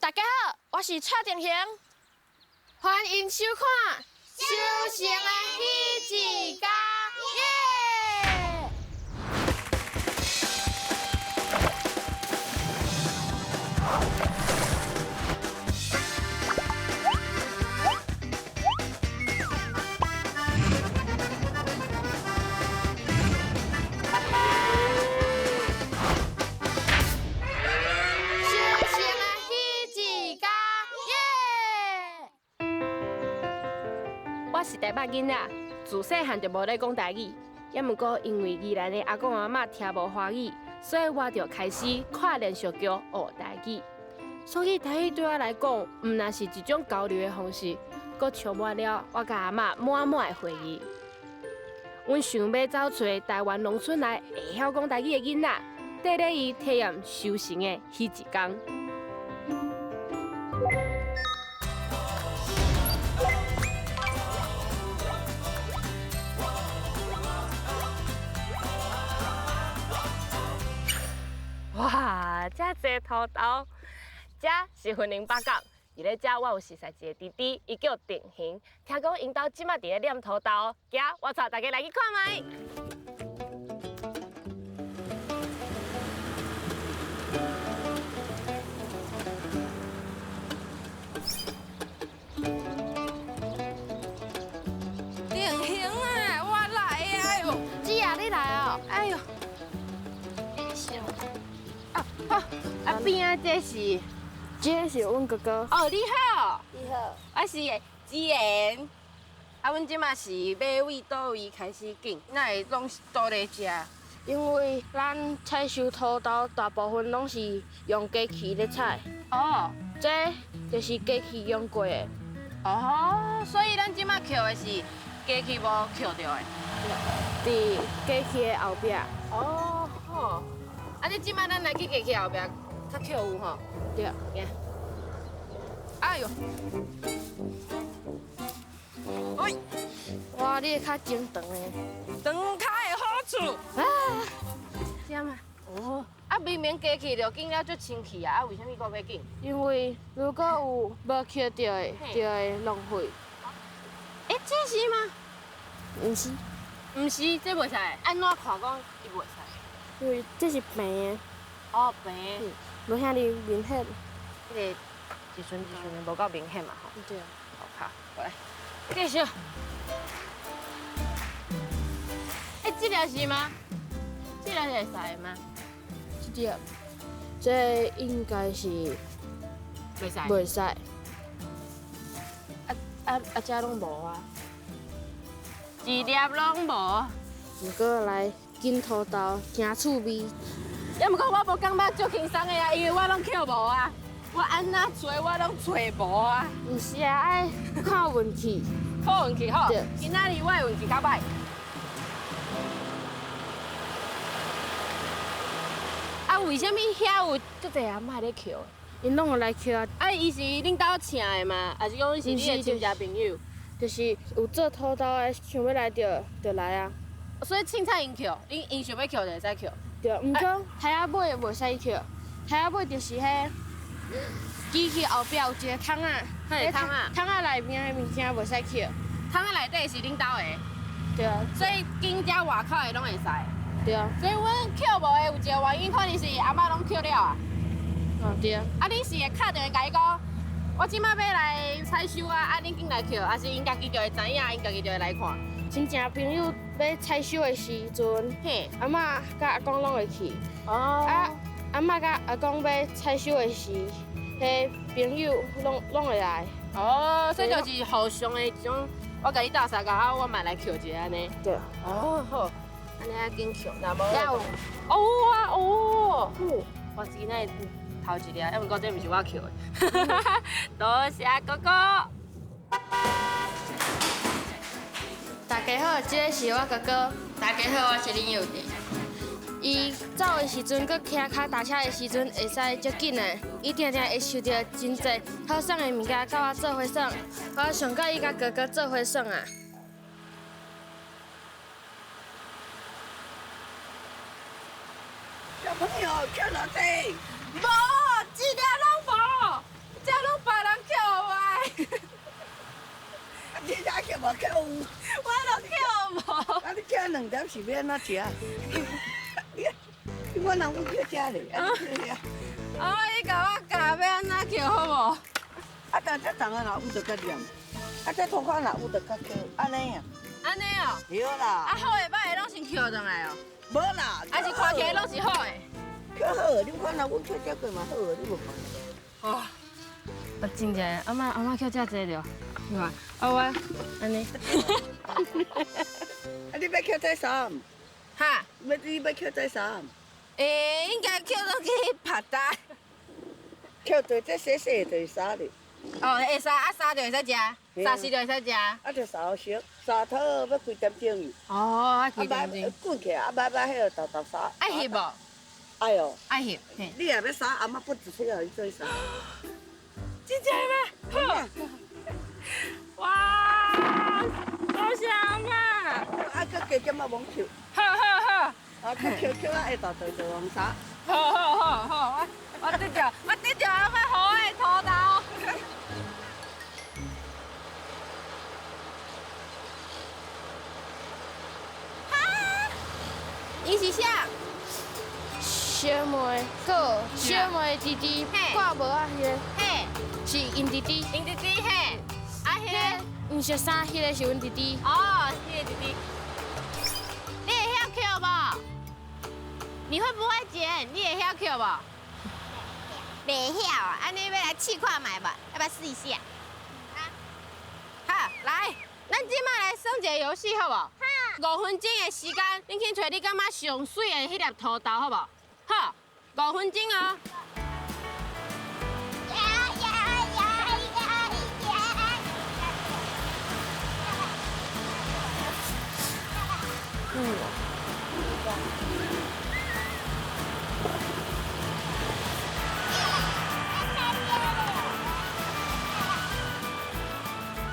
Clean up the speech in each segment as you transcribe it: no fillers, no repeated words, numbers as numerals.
大家好，我是蔡定贤，歡迎收看《修成的彼一家》耶！修成的彼一家耶！我是台北囡仔，自细汉就无咧讲台语，也毋过因为宜兰的阿公阿嬷听无华语，所以我就开始看连续剧学台语。所以台语对我来讲，毋但是一种交流的方式，阁充满了我佮阿嬷满满的回忆。阮想欲走揣台湾农村来会晓讲台语的囡仔，缀咧伊体验收成的彼一工。哇，遮济土豆，遮是雲林北港。佇咧遮，我有熟似一个弟弟，伊叫定恒。聽講𪜶兜這馬佇咧撿土豆，行，我帶大家來去看覓。定恒啊，我來啊！哎呦，姊啊，你來哦！哎呦，啊好，啊邊仔這是，這是阮哥哥。哦，你好，你好。我是子妍。啊，阮這馬是欲為佗位開始揀，哪會攏是倒咧遮？因為咱採收土豆，大部分攏是用機器咧採。哦，這就是機器用過的。哦，所以咱這馬抾的是機器無抾著的。佇機器的後壁。哦，好。啊，你這馬咱來去機器後壁，較抾有吼？對。行。哎呦！喂，哇，你的跤真長的。長跤的好處。啊！這嘛？哦。啊，明明機器就揀了足清氣啊，啊，為啥物閣欲揀？因為如果有無抾著的，就會浪費。欸，這是嗎？毋是。毋是，這袂使。按怎看講伊袂使？因為這是平的。哦，平的。無遐爾明顯。彼個一寸一寸的，無夠明顯嘛吼。對。好，好，過來。繼續。欸，這粒是嗎？這粒是會使的嗎？這粒，這應該是袂使。袂使。啊啊啊！這攏無啊，一粒攏無。毋過來揀土豆，誠趣味。也毋過我無感覺足輕鬆的啊，因為我攏抾無啊，我按怎揣我攏揣無啊。毋是啊，愛看運氣。看運氣好。今仔日我的運氣較䆀。啊，為啥物遐有足濟阿嬤咧抾？𪜶攏會來抾啊。啊，伊是恁兜請的嗎？還是講是你的親戚朋友？就是有做土豆的，想欲來就來啊。所以凊彩𪜶抾，𪜶想欲抾就會使抾。對，毋過胎仔尾袂使抾，胎仔尾就是彼機器後壁有一個桶仔，嘿，桶仔，桶仔內面的物件袂使抾。桶仔內底是恁兜的。對啊。所以緊遮外口的攏會使。對啊。所以阮抾無的有一個原因，可能是阿嬤攏抾了啊。哦，對啊。啊，你是會敲電話共伊講，我這馬欲來採收啊，啊，恁緊來抾，還是𪜶家己就會知影，𪜶家己就會來看。親戚朋友欲採收的時陣，嘿，阿嬤佮阿公攏會去。哦。啊，阿嬤佮阿公欲採收的時，彼朋友攏會來。哦，所以就是互相的一種，我共你鬥相共，啊，我嘛來抾一下按呢。對。哦，好，按呢愛緊抾，若無。有。哦啊哦。我今仔日頭一粒，毋過這毋是我抾的。多謝哥哥。大家好，這個是我哥哥。大家好，我是林幼典。伊走的時陣，閣騎跤踏車的時陣，會使足緊的。伊定定會收著真濟好耍的物件，佮我做伙耍。我上佮意佮哥哥做伙耍啊！小朋友，抾偌濟？無，一粒攏無。有。我都捡無。啊，你捡兩粒是欲按怎食？你我若有捡遮咧，啊你抾遐。阿嬤，你共我教欲按怎抾好無？啊，但這重的若有就較黏，啊，這塗跤若有就較輕，按呢啊。按呢哦。對啦。啊，好的歹的攏先抾轉來哦。無啦。還是看起來攏是好的。抾好的，你看若阮抾這個嘛好的，你無看？哦。我真正，阿嬤阿嬤抾遮濟著，你看，啊我按呢。啊，你欲抾這啥？哈？欲你欲抾這啥？欸，應該抾落去曝焦。抾對，這細細的就是沙咧。哦，會沙啊沙就會使食，沙絲就會使食。啊，就沙熟，沙透欲幾點鐘？哦，愛幾點鐘？滾起來，啊，擺擺彼个豆豆沙。愛翕無？愛哦。愛翕。你若欲沙，阿嬤不只出來予你做沙。真正的嗎？好。哇，多謝阿嬤。啊，閣加減仔罔抾。好好好。啊，閣抾抾啊，下晝就就黃沙。好好好好，我得著，我得著阿嬤予我的土豆。伊是啥？小妹，哥，小妹弟弟掛帽仔彼個，嘿，是𪜶弟弟。𪜶弟弟嘿，啊彼個黃色衫彼個是阮弟弟。哦，彼個弟弟。你會曉抾無？你會不會撿？你會曉抾無？袂曉啊！按呢欲來試看覓無？欲不欲試一下？好，來，咱這擺來耍一個遊戲，好無？好。5分鐘的時間，恁去揣你感覺上媠的彼粒土豆，好無？好，5分鐘哦。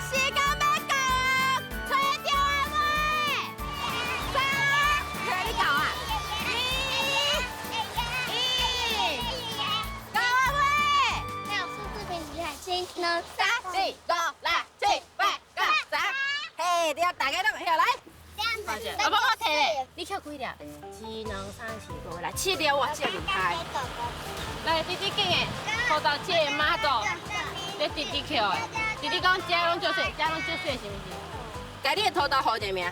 時間欲到啊，揣著啊未？三，你到啊？二，一，到啊未？那數字平均七、兩、三、四、五、六、七、八、九、十。嘿，對，大家攏會曉來。這樣子。我我提咧，你抾幾粒？一、兩、三、四、五、六、七粒，哇，這厲害！來，弟弟揀的，土豆這个媽祖，咧弟弟抾的。弟弟講這攏足細，這攏足細，是毋是？共你的土豆號一个名。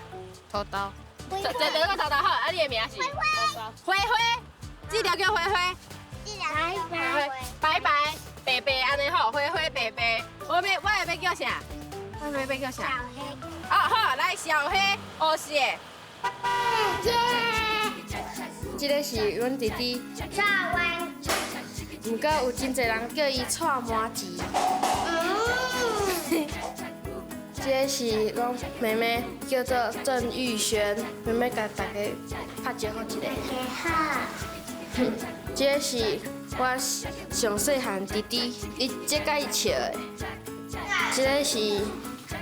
土豆。這這個土豆好，啊，你的名是？花花。這條叫花花。拜拜。白白白白按呢好，花花白白。我欲我欲欲叫啥？我欲欲叫啥？小黑。哦好，來小黑，黑色的。耶！這个是阮弟弟。蔡灣。毋過有真濟人叫伊蔡麻糍。這个是阮妹妹，叫做鄭玉璇，妹妹共大家拍招呼一下。好。這个是我上細漢弟弟，伊這佮伊笑的。這个是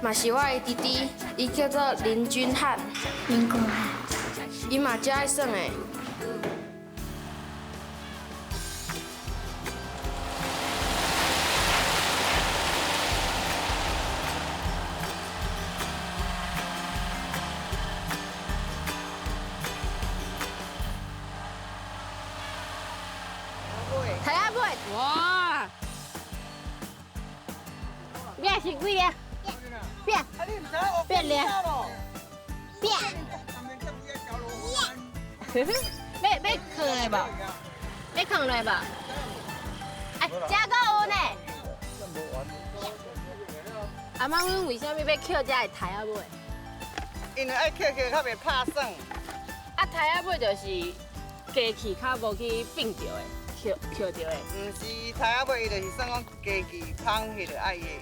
嘛是我的弟弟，伊叫做林君漢。林君漢。伊嘛足愛耍的。提仔尾，哇！你是幾粒？變變粒？變。欲欲囥咧無？欲囥咧無？哎，這閣有呢。阿嬤，阮為啥物欲抾這个苔仔尾？因為愛抾抾較袂拍耍。啊，苔仔尾就是機器較無去變著的，抾抾著的。毋是苔仔尾，伊就是算講機器芳彼个愛伊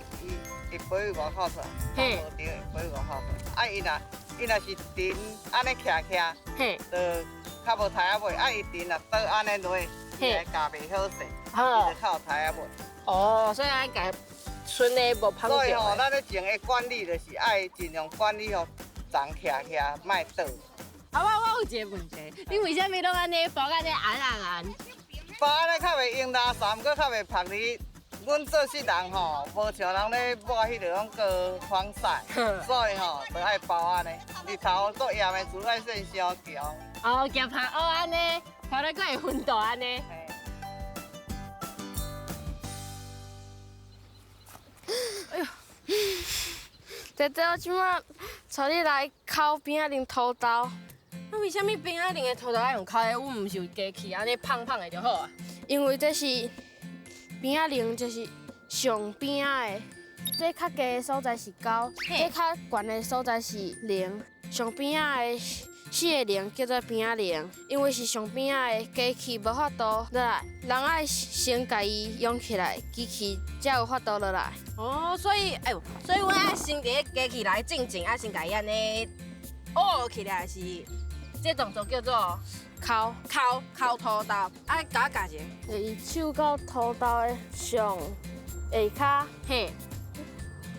會飛外口出來，無著會飛外口出來。啊，伊若是沉按呢徛徛，就較無苔仔尾。啊，伊沉若倒按呢落，伊來咬袂好勢，伊就較有苔仔尾。哦，所以愛共剩的無芳。所以吼，咱咧種的管理就是愛盡量管理予叢徛徛，莫倒。阿嬤，我有一個問題，你為啥物攏按呢包按呢紅紅紅？包按呢較袂用垃圾，閣較袂曝佇阮做事人吼，無像人咧抹彼个拢阁防曬，所以吼，就愛包按呢。日頭足炎的，紫外線傷強。哦，驚拍烏按呢，拍了閣會昏倒按呢。哎呦，姐姐，我這擺帶你來摳餅仔奶土豆。啊，為啥物餅仔奶的土豆愛用摳的？阮毋是有機器按呢胖胖的就好啊。因為這是餅仔奶，就是上餅仔的。這較低的所在是9，這較懸的所在是0。上餅仔的4個零叫做餅仔奶，因為是上餅仔的機器無法度落來，人愛先共伊用起來，機器才有法度落來。哦，所以，哎呦，所以阮愛先佇咧機器來進前，愛先共伊按呢挖起來，是這動作叫做摳摳摳土豆，愛共我教一下。就是手到土豆的上下跤，嘿，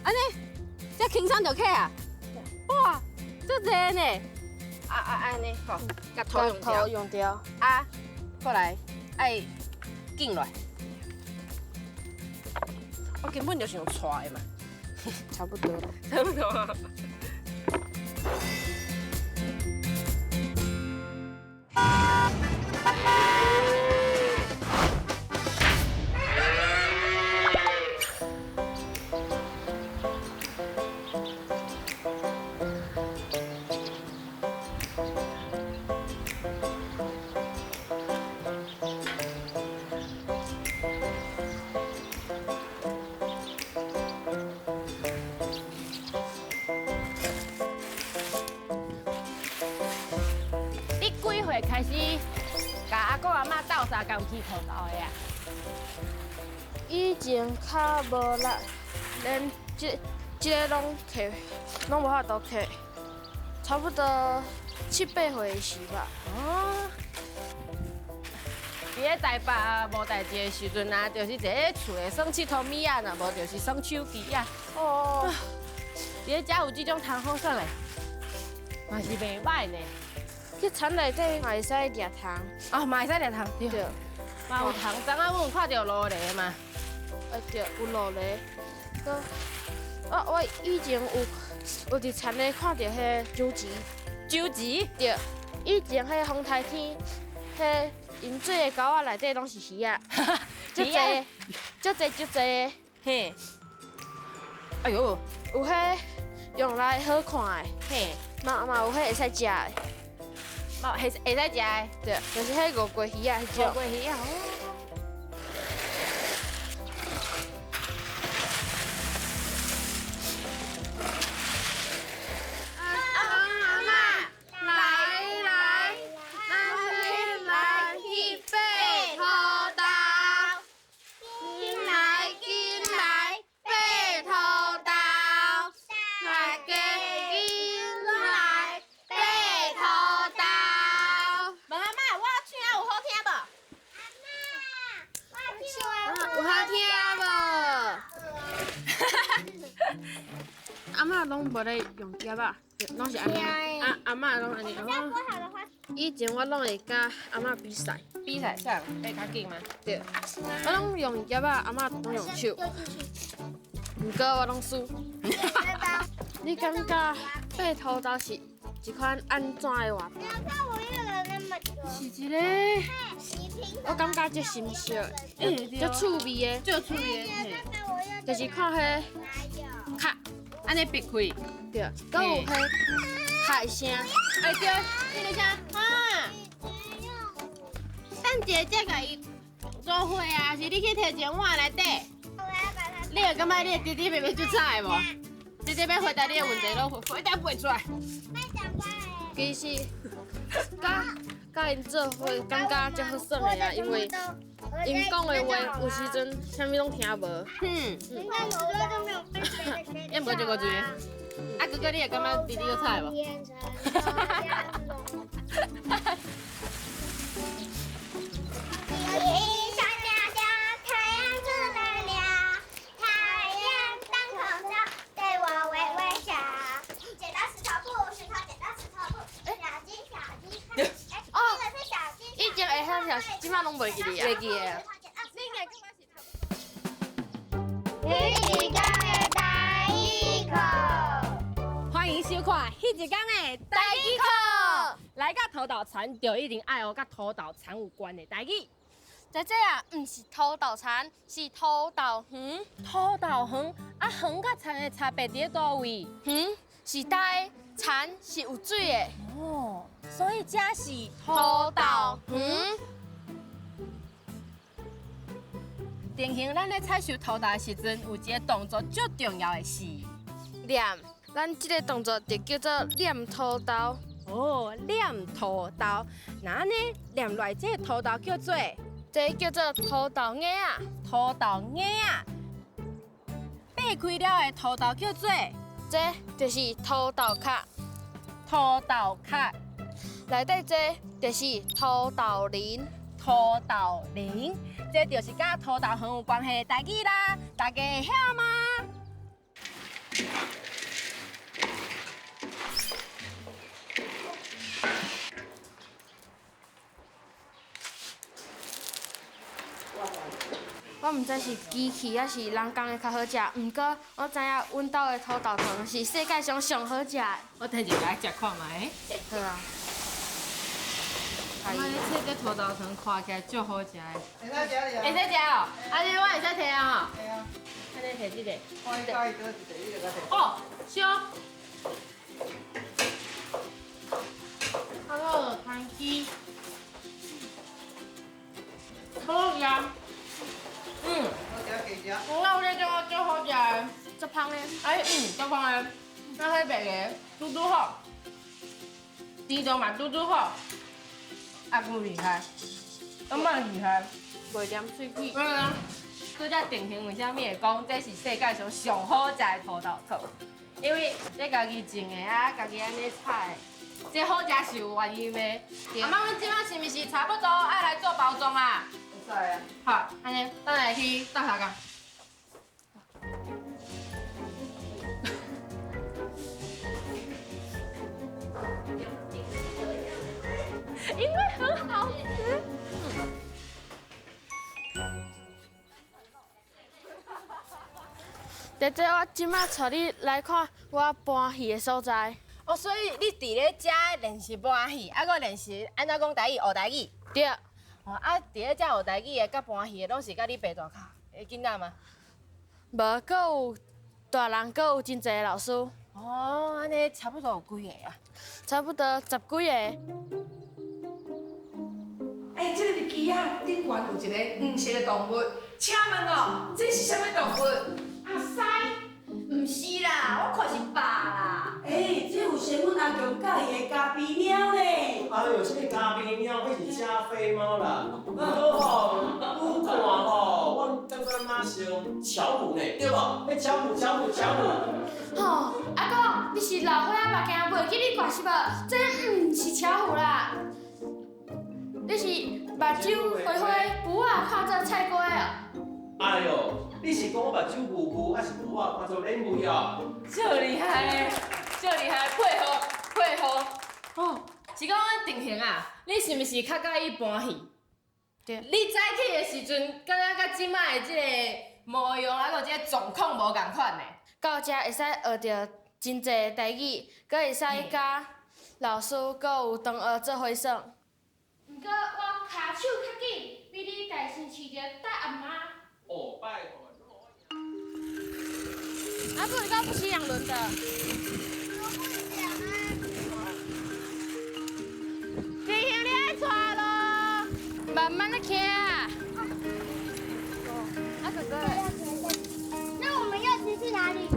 按呢，這輕鬆就起啊！哇，足濟呢！啊啊按呢，好，共土用掉，用掉。啊，過來，愛緊落來。我根本就是用揣的嘛，差不多，差不多。你幾歲開始共阿公阿嬤鬥相共起土豆的啊？以前較無力，連這個攏揢，攏無法度揢，差不多7、8歲時吧。哦。佇咧台北無代誌的時陣啊，就是坐咧厝內耍𨑨迌物仔，若無就是耍手機啊。哦。佇咧遮有這種通好耍的，嘛是袂歹呢。去田內底嘛會使掠蟲。哦，嘛會使掠蟲。對。嘛有蟲，昨昏阮有看著蘆蛎嘛。對，有蘆蛎。閣，我以前有佇田內看著彼個酒池。酒池？對。以前彼個風台天，彼淹水的溝仔內底攏是魚仔。足濟，足濟足濟的。嘿。哎喲，有彼用來好看的。嘿。嘛有彼會使食的。嘛會使食的，對，就是彼五桂魚仔彼種。五桂魚仔。阿公阿嬤，來來，咱來去爬土豆，緊來緊來爬土豆，大家緊來爬土豆。問阿嬤，我唱啊有好聽無？阿嬤，我唱有好聽無？阿嬤攏無咧用夾仔，攏是按呢。阿嬤攏按呢。以前我攏會佮阿嬤比賽。比賽啥？爬較緊嗎？對。我攏用夾仔，阿嬤攏用手。毋過我攏輸。你感覺爬土豆是一款按怎的活動？是一個，我感覺足新鮮，足趣味的，足趣味的，就是看彼卡按呢掰開，對，閣有彼卡的聲，哎對，彼个聲啊，等一下才共伊做伙啊，是你去提一碗內底。你會感覺你的弟弟妹妹足慘的無？弟弟欲回答你的問題，攏回答袂出來。其實，佮𪜶做伙感覺足好耍的啊，因為𪜶講的話有時陣啥物攏聽無。嗯。也毋過這個注意。啊，哥哥，你會感覺弟弟閣慘無？以前會曉跳，這擺攏袂記得啊。袂記得。一工的台语课。来到土豆田，就一定爱学佮土豆田有关的台语。姐姐啊，毋是土豆田，是土豆园。土豆园啊，园佮田的差别伫咧佗位？园是干的，田是有水的。哦，所以这是土豆园。定型，咱咧采收土豆的时阵，有一个动作足重要的是捻。咱这个动作就叫做捻土豆。哦，捻土豆，那按呢捻落来这个土豆叫做？这叫做土豆芽仔。土豆芽仔。掰开了的土豆叫做？这就是土豆壳。土豆壳。内底这就是土豆仁。土豆仁，这就是佮土豆园有关系的代志啦，大家会晓吗？我毋知是机器抑是人工的较好食，毋过我知影阮兜的土豆糖是世界上上好食的。我提一个来食看觅。好啊。我你切这土豆糖看起来足好食的。会使食哩啊？会使食哦，啊，这我会使提啊吼。会啊。按呢提这个。我喜欢倒一个，你就共提。哦，烧。啊，我番薯。好食。嗯。好食加食。我这种足好食的，足芳的。哎，足芳的。那彼白个拄拄好，甜度嘛拄拄好。阿舅厉害，阿妈厉害，袂黏喙齿。嗯，拄才定型为啥物会讲这是世界上上好食的土豆糖？因为这家己种的啊，家己按呢采的，这好食是有原因的。阿妈，阮这摆是毋是差不多爱来做包装啊？会使啊。好，按呢，等下去斗相共。因为很好吃。姐姐，我这摆带你来看我搬戏的所在。哦，所以你伫咧遮练习搬戏，啊，阁练习按怎讲台语、学台语。对。哦，啊，伫咧遮学台语的、佮搬戏的，拢是佮你爸大脚的囡仔吗？无，阁有大人，阁有真济老师。哦，按呢差不多有几个啊？差不多10几个。欸，这个日期啊，顶悬有一个黄色的动物，请问哦，这是啥物动物？阿西，毋是啦，我看是肉啦。欸，这有啥阮阿强喜欢的咖啡猫咧？哎呦，这个咖啡猫，彼是加菲猫啦。啊好吼，愈看吼，我感觉马像巧虎呢，对无？彼巧虎，巧虎，巧虎。吼，阿公，你是老岁仔目镜袂记你挂是无？这毋是巧虎啦。你是目睭花花，布仔看做菜瓜哦。哎呦，你是讲我目睭雾雾，还是布仔看做莲雾哦？足厉害的，足厉害，配合配合。哦，是讲阮定型啊，你是毋是较佮意搬戏？对。你早起的时阵，敢若佮这摆的这个模样，啊，阁这个状况无仝款呢？到遮会使学著真济台语，阁会使佮老师阁有同学做伙耍。毋过我跤手较紧，比你大先饲著大阿妈。哦，拜托。阿母，你敢不骑两轮的？我不想啊。弟兄，你爱带咯。慢慢的骑啊。阿哥哥。那我们要骑去哪里？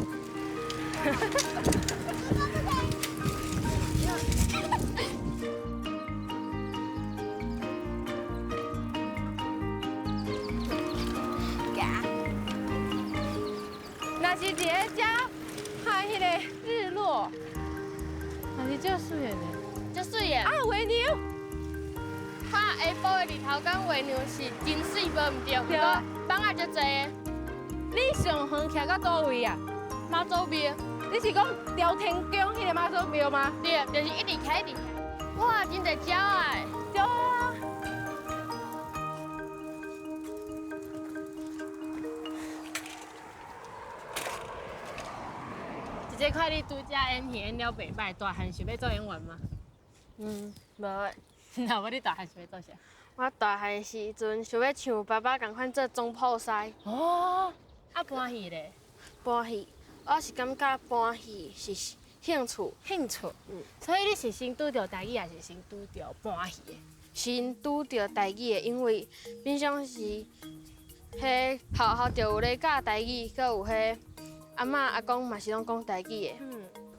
若是伫咧遮拍彼个日落，若是足水的呢，足水的。啊，月娘，看下晡的日头跟月娘是真水，无毋对，不过房仔足济的。你上远徛到佗位啊？妈祖庙。你是讲朝天宫彼个妈祖庙吗？对，就是一直徛一直徛。哇，真济鸟仔。对啊。一姐姐看你拄才演戏演了袂䆀，大汉想欲做演员吗？嗯，无的。那无你大汉想欲做啥？我大汉时阵想欲像爸爸仝款做总铺师。哦，啊搬戏咧？搬戏，我是感觉搬戏是兴趣。兴趣。嗯。所以你是先拄著台语，抑是先拄著搬戏的？先拄著台语的，因为平常时，彼学校就有咧教台语，阁有彼阿嬷阿公嘛是拢讲台语的。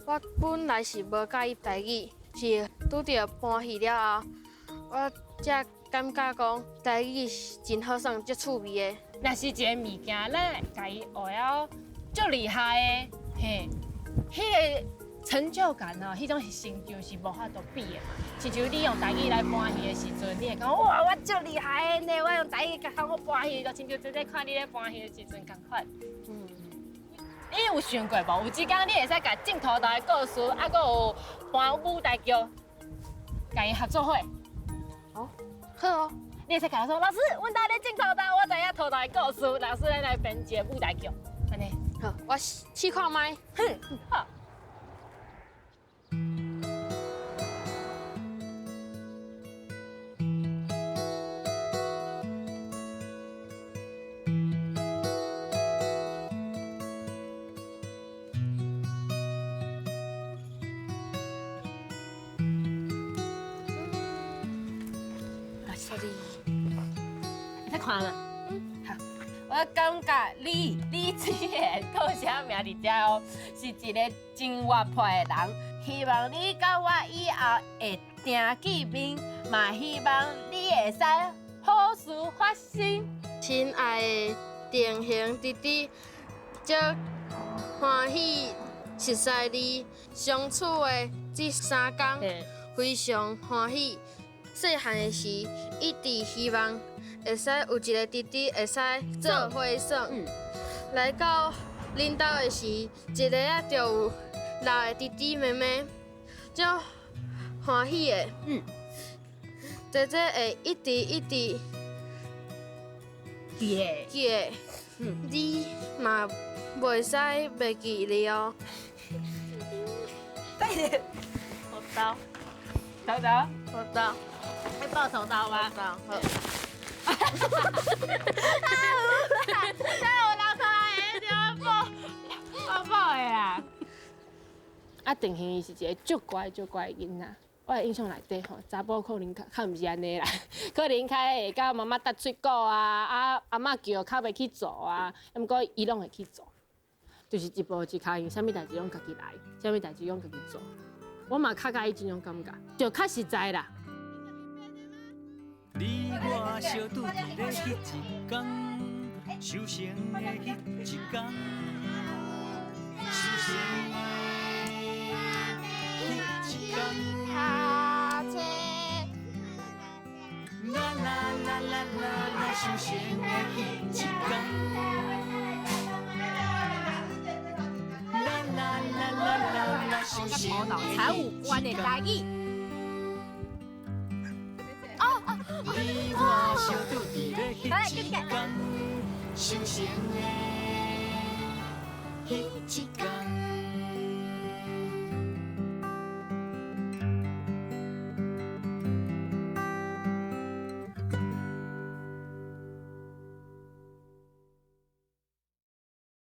我本来是无佮意台语，是拄著搬戏了后，我才感觉讲台语是真好耍、足趣味的。若是一个物件，咱会共伊学了足厉害的，嘿，彼个成就感哦，彼种是成就是无法度比的嘛。亲像你用台语来搬戏的时阵，你会讲哇，我足厉害的呢，我用台语共我搬戏，就亲像姐姐看你咧搬戏的时阵仝款。嗯，你有想过无？有一工你会使共镜头头的故事，啊，阁有搬舞台剧，共伊合作伙。哦，好哦。你会使共伊说，老师，阮兜咧镜头头，我知影头头的故事，老师咱来编一个舞台剧，按呢。好，我试看觅。哼，好。看嘛，嗯，好。我感觉你李子贤叫啥名伫遮哦，是一个真活泼的人。希望你佮我以后会定见面，嘛希望你会使好事发生。亲爱的定恒弟弟，足欢喜熟似你相处的这3工，非常欢喜。细汉的时，一直希望会使有一个弟弟会使做伙耍。来到恁兜的时，一个仔就有6个弟弟妹妹，足欢喜的。姐姐会一直一直记得，记得，你嘛袂使袂记哩哦。等下，头刀，头刀，头刀。要报头刀吗？好。哈哈哈哈哈！太有人可爱的，对报报的啦。啊，定恒伊是一个足乖足乖的囡仔。我的印象内底吼，查某可能较较毋是按呢啦，可能较会佮妈妈搭喙鼓啊，啊阿嬷叫较袂去做啊，毋过伊拢会去做，就是一步一跤印，啥物代志拢家己来，啥物代志拢家己做。我嘛较佮意这种感觉，就较实在啦。你我相拄伫咧彼一天，修成的彼一天，修成的彼一天。啦啦啦啦啦啦，修成的彼一天。啦啦啦啦啦啦，修成的财务观的台语。你我相拄伫咧彼一天，修成的彼一天。